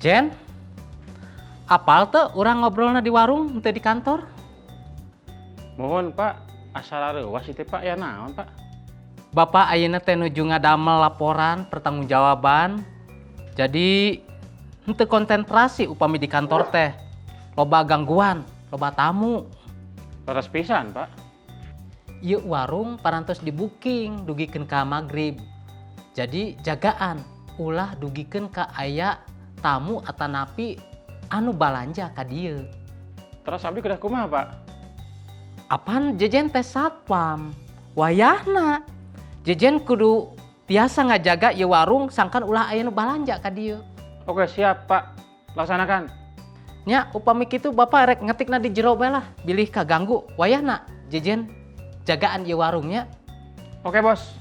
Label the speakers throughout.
Speaker 1: Jen, apal teu urang ngobrolna di warung teu di kantor?
Speaker 2: Mohon Pak, asal areuwas itu Pak ya naon Pak?
Speaker 1: Bapak ayeuna teh nuju ngadamel laporan pertanggungjawaban. Jadi henteu konsentrasi upami di kantor teh. Loba gangguan, loba tamu.
Speaker 2: Leres pisan Pak.
Speaker 1: Ieu warung parantos di booking dugikeun ka magrib. Jadi jagaan ulah dugikeun ka aya tamu atanapi anu balanja ka dieu.
Speaker 2: Terus abdi kedah kumaha Pak?
Speaker 1: Apan Jejen teh satpam. Wayahna Jejen kudu tiasa ngajaga ieu warung sangkan ulah aya nu balanja ka dieu.
Speaker 2: Oke siap Pak, laksanakan.
Speaker 1: Nya upami kitu Bapak rek ngetikna di jero bae lah, bilih kaganggu. Wayahna Jejen jagaan ieu warungnya.
Speaker 2: Oke bos.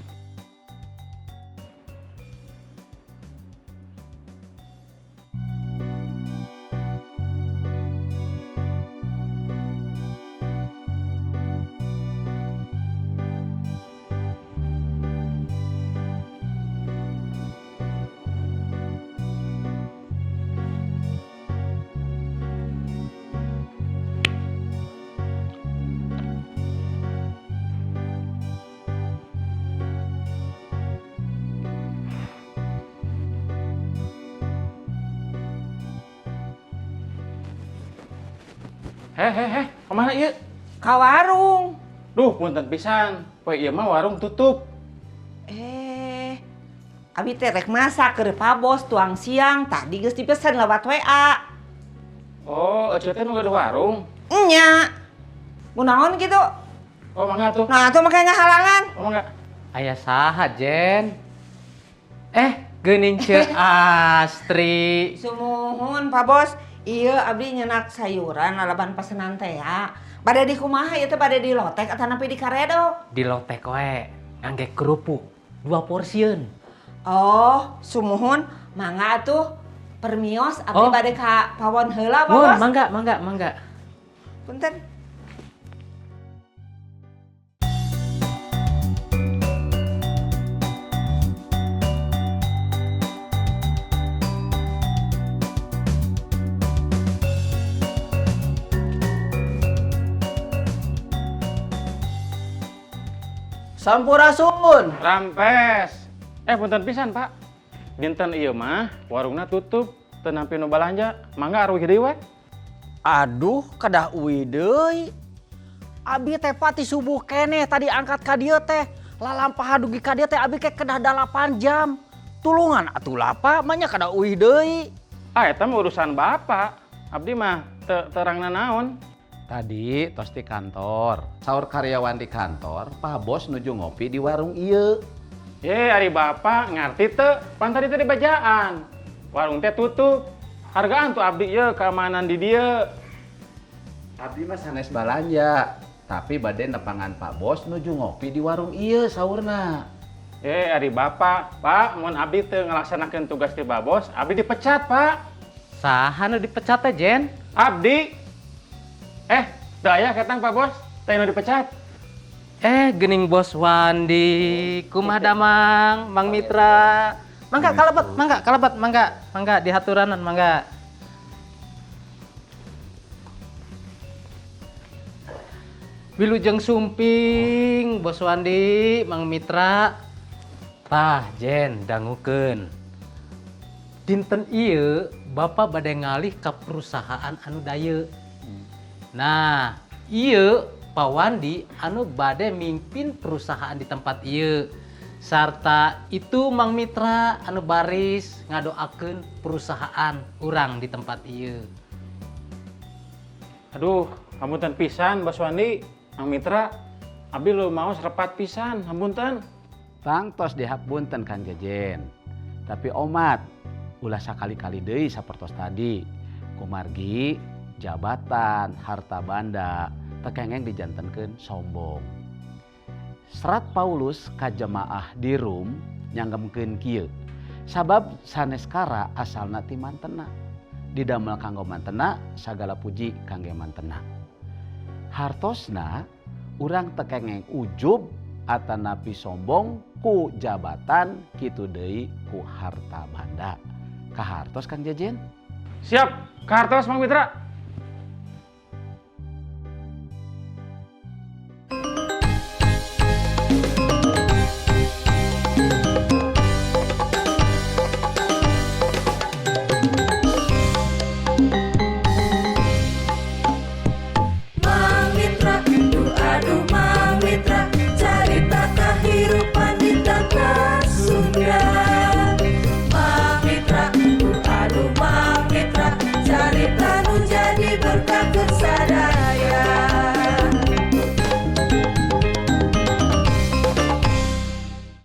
Speaker 2: Heh, kemana ieu?
Speaker 3: Ka warung.
Speaker 2: Duh, punten pisan. Poe ieu mah warung tutup.
Speaker 3: Abi teh rek masak keur Pa Bos tuang siang, tadi geus dipesan lewat WA.
Speaker 2: Oh, ece teh nu gaduh warung.
Speaker 3: Nya. Kunaon kitu?
Speaker 2: Oh, mangga tuh.
Speaker 3: Nah, atuh make ngahalangan.
Speaker 2: Oh, mangga.
Speaker 1: Aya saha, Jen? Geuning Ceu Astri.
Speaker 3: Sumuhun, Pa Bos. Iya, abdi nyenak sayuran lalaban pesenan teh ya. Bade di kumaha ieu teh, bade di lotek atanapi di karedok?
Speaker 1: Di lotek we, ngangge kerupuk 2 porsieun.
Speaker 3: Oh, sumuhun, mangga atuh. Permios abdi
Speaker 1: Oh.
Speaker 3: bade ka pawon heula, Pa
Speaker 1: Mun,
Speaker 3: Bos.
Speaker 1: mangga, mangga, mangga.
Speaker 3: Punten.
Speaker 4: Sampurasun.
Speaker 2: Rampes. Punten pisan, Pak. Dinten ieu mah warungna tutup, teu nampi nu balanja. Mangga aruih deui we.
Speaker 4: Aduh, kedah uih deui. Abi teh pati subuh keneh tadi angkat ka dieu teh. Lalampahan dugi ka dieu teh abi ke kedah 8 jam. Tulungan atuh lah, Pak, manya kedah uih deui.
Speaker 2: Ah, eta mah urusan Bapak. Abdi mah teu terangna naon.
Speaker 5: Tadi tos di kantor, saur karyawan di kantor, Pak Bos nuju ngopi di warung ieu.
Speaker 2: Ye, ari Bapak ngarti teu? Pan tadi teh dibajaan. Warung teh tutup. Hargaan tuh abdi ieu keamanan di dieu.
Speaker 5: Abdi mah sanes balanja, tapi bade nepangan Pak Bos nuju ngopi di warung ieu saurna.
Speaker 2: Ye, ari Bapak, Pak, mun abdi teu ngalaksanakeun tugas ti Pak Bos, abdi dipecat, Pak.
Speaker 1: Saha nu dipecat teh, Jen?
Speaker 2: Abdi. Teu aya ketang Pak Bos, teh nu dipecat.
Speaker 1: Geuning Bos Wandi, kumaha damang, Mang Mitra. Mangga kalebet, mangga kalebet, mangga, mangga dihaturanan, mangga. Wilujeng sumping, Bos Wandi, Mang Mitra. Tah, Jen, dangukeun. Dinten ieu Bapak bade ngalih ka perusahaan anu daye. Nah, ieu Pak Wandi anu bade mimpin perusahaan di tempat ieu. Sarta itu Mang Mitra anu baris ngadoakeun perusahaan urang di tempat ieu.
Speaker 2: Aduh, hapunten pisan Bos Wandi, Mang Mitra. Abdi lu mau serepat pisan, hapunten.
Speaker 5: Tangtos dihapunten Kang Jejen. Tapi omat ulah sakali-kali deui sapertos tadi. Kumargi jabatan, harta banda tekengeng dijantenkeun sombong. Serat Paulus ka jemaah di Rum nyanggemkeun kieu. Sabab sanes kara asalna ti mantena. Didamel kanggo mantena, sagala puji kangge mantena. Hartosna urang tekengeng ujub atanapi sombong ku jabatan kitu deui ku harta banda. Kahartos Kang Jejen?
Speaker 2: Siap, kartos Mang Mitra.